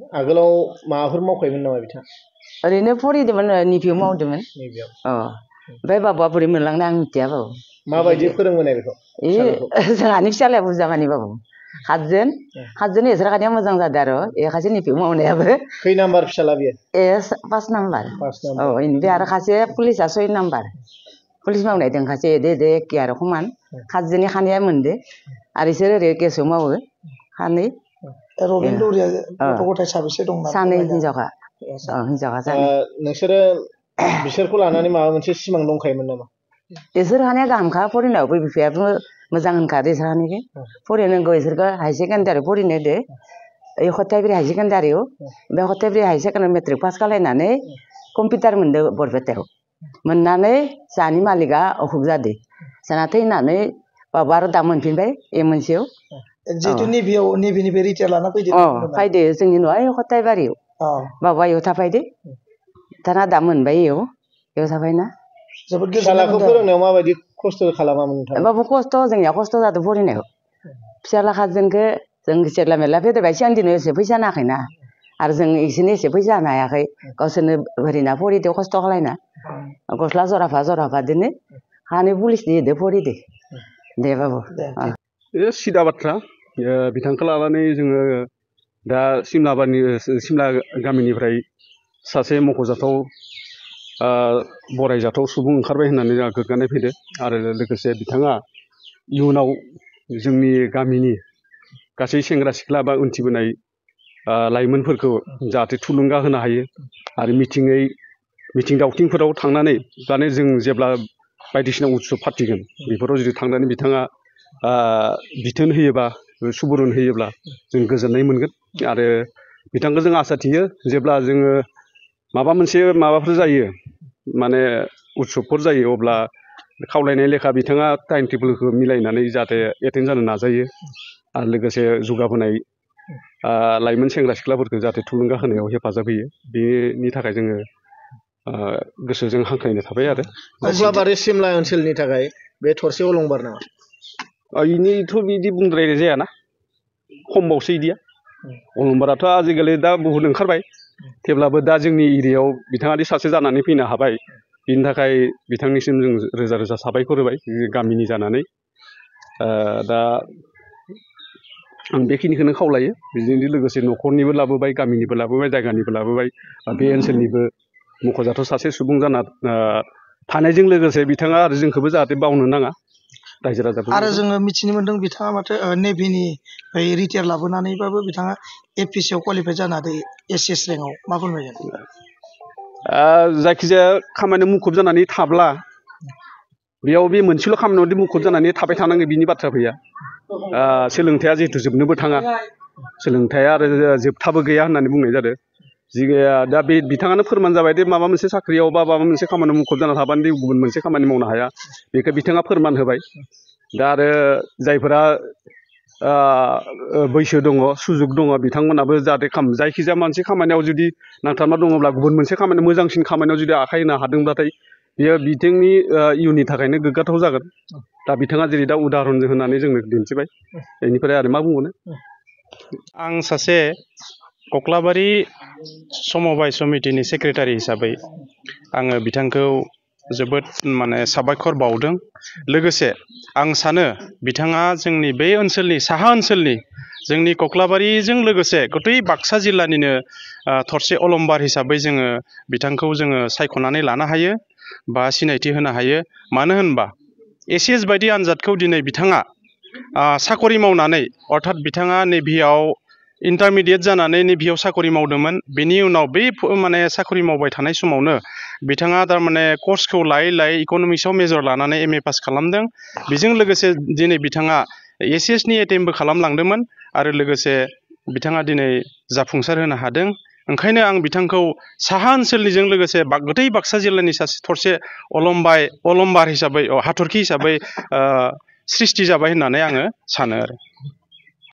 आगोलाव माबाफोर मावखायोमोन नामा बिथाङा? ओरैनो फरायदोंमोन निपियाव मावदोंमन। निपियाव ओमफ्राय बाबुआ बोरै मोनलांनो आं मिथिया बाबु। माबायदि फोरोंबोनाय बेखौ? जोंहानि फिसालाया बुरजा मानि बाबु। हातजोन एसोरखानिया मोजां जादों आरो एखासे निपियाव मावनायाबो। खै नाम्बार फिसाला बियो? 5 नाम्बार। इनिफ्राय आरो खासे पुलिसा 6 नाम्बार। पुलिस मावनाय दं खासे एदे एखे आरो समान। हातजोननि खानैया मोनदो आरो इसोर ओरै केसआव मावो खानै। रबिन दौरिया गथ' गथाय साबेसे दं? सानै हिनजावखा। हिनजावखा सानै। नोंसोरो बिसोरखौ लानानै माबा मोनसे सिमां दंखायोमोन नामा? इसोर खानैया गाहामखा फरायनायावबो बिफायाबो मोजां होनखादो इसोर खानैखो। फरायनांगौ इसोरखो हाइ सेकेन्डारि फरायनो होदो। खथायब्रि हाइ सेकेन्डारियाव बे खथायब्रि हाइ सेकेन्डारि मेट्रिक पास खालायनानै कम्पिउटार मोनदो बरपेटायाव। मोननानै जाहानि मालिकआ अखुब जादो। जाना थैनानै बाबुआ आरो दा मोनफिनबाय मोनसेयाव। जितु नेभिनिफ्राय रिटायार लाना फैदो। फैदो जोंनि न'आ खथायबारियाव। बाबुआ इयाव थाफैदो। दाना दा मोनबाय इयाव थाफैना। जोबोद फिसालाखौ फोरोंनायाव माबायदि खस्थ' खालामामोन नोंथाङा? बाबु खस्थ' जोंनिया खस्थ' जादों फरायनायाव। फिसाला खाजोनखो जों जेला मेला फेदेरबाय सिगां दिनाव एसे फैसा नाङाखैना। आरो जों इसोरनो एसे फैसा होनो हायाखै। गावसोरनो ओरैनो फरायदो खस्थ' खालायना। गस्ला जराफा खानै पुलिसनि होदो फरायदो। दे बाबु। बे सिदा बाथ्रा। बिथांखौ लानानै जोङो दा सिमला गामिनिफ्राय सासे मख'जाथाव बरायजाथाव सुबुं ओंखारबाय होननानै जोंहा गोग्गानाय फैदो। आरो लोगोसे बिथाङा इयुनाव जोंनि गामिनि गासै सेंग्रा सिख्ला बा उन्थिबोनाय लाइमोनफोरखौ जाहाथे थुलुंगा होनो हायो। आरो मिथिं दावथिंफोराव थांनानै माने जों जेब्ला बायदिसिना उत्सब फाथिगोन बेफोराव जुदि थांनानै बिथाङा बिथोन होयोबा सुबुरुन होयोब्ला जों गोजोननाय मोनगोन। आरो बिथांखौ जों आसा थियो जेब्ला जोङो माबाफोर जायो माने उत्सबफोर जायो अब्ला खावलायनाय लेखा बिथाङा टाइम टेबोलखौ मिलायनानै जाहाथे एटेन्ड जानो नाजायो। आरो लोगोसे जौगाबोनाय लाइमोन सेंग्रा सिख्लाफोरखौ जाहाथे थुलुंगा होनायाव हेफाजाब होयो। बेनि थाखाय जोङो गोसोजों हांख्रायनाय थाबाय आरो। कक्लाबारि सिमला ओनसोलनि थाखाय बे थरसे अलंबार नामा? इनिथ' बिदि बुंद्रायनाय जायाना, खमबावसो इदिया। अलंबाराथ' आजिखालि दा बहुद ओंखारबाय। थेवब्लाबो दा जोंनि एरियायाव बिथाङादि सासे जानानै फैनो हाबाय बिनि थाखाय बिथांनिसिम जों रोजा रोजा साबायखर होबाय गामिनि जानानै। दा आं बेखिनिखौनो खावलायो। बेजों लोगोसे न'खरनिबो लाबोबाय, गामिनिबो लाबोबाय, जायगानिबो लाबोबाय। बे ओनसोलनिबो मख'जाथाव सासे सुबुं जाना थानायजों लोगोसे बिथाङा आरो जोंखौबो जाहाथे बावनो नाङा रायजो राजाफोर। आरो जोङो मिथिनो मोन्दों बिथाङा माथो नेभिनि रिटायार लाबोनानैबाबो बिथाङा एपिएससिआव क्वालिफाइ जानो हादों एसएस रेंकआव। मा फोरमायगोन? जायखिजाया खामानियाव मुखुब जानानै थाब्ला बेयाव बे मोनसेल' खामानियावदि मुखुब जानानै थाबाय थानांगौ बिनि बाथ्रा फैया। सोलोंथाइया जिहेथु जोबनोबो थाङा, सोलोंथाइया आरो जोबथाबो गैया होननानै बुंनाय जादों। दा बे बिथाङानो फोरमान जाबाय दे माबा मोनसे साख्रियाव बा माबा मोनसे खामानियाव मुखुब जाना थाबानो दि गुबुन मोनसे खामानि मावनो हाया, बेखौ बिथाङा फोरमान होबाय। दा आरो जायफोरा बैसो दङ, सुजुग दङ, बिथांमोनाबो जाहाथे जायखिजाया मोनसे खामानियाव जुदि नांथाबना दङब्ला गुबुन मोनसे खामानियाव मोजांसिन खामानियाव जुदि आखाइ होनो हादोंब्लाथाय बेयो बिथांनि इयुननि थाखायनो गोग्गाथाव जागोन। दा बिथाङा जेरै दा उदाहरन होनानै जोंनो दिन्थिबाय, बेनिफ्राय आरो मा बुंबावनो। आं सासे कक्लाबारि समबाय समितिनि सेक्रेटारि हिसाबै आङो बिथांखौ जोबोद साबायखर बावदों। लोगोसे आं सानो बिथाङा जोंनि बे ओनसोलनि साहा ओनसोलनि जोंनि कक्लाबारिजों लोगोसे गतै बाक्सा जिल्लानिनो थरसे अलंबार हिसाबै जोङो बिथांखौ जोङो सायख'नानै लानो हायो बा सिनायथि होनो हायो। मानो होनबा एसएस बायदि आनजादखौ दिनै बिथाङा साकरि मावनानै, अर्थात बिथाङा नेभियाव इन्टारमिडियेट जानानै नेभियाव साकरि मावदोंमोन। बेनि उनाव बै साकरि मावबाय थानाय समावनो बिथाङा थारमाने कर्सखौ लायै इक'नमिक्सआव मेजर लानानै एमए पास खालामदों। बेजों लोगोसे दिनै बिथाङा एसएसनि एटेम्पबो खालामलांदोंमोन आरो लोगोसे बिथाङा दिनै जाफुंसार होनो हादों। ओंखायनो आं बिथांखौ साहा ओनसोलनिजों लोगोसे गतै बाक्सा जिल्लानि सासे थरसे अलंबार हिसाबै, हाथरखि हिसाबै सृष्टि जाबाय होननानै आङो सानो आरो।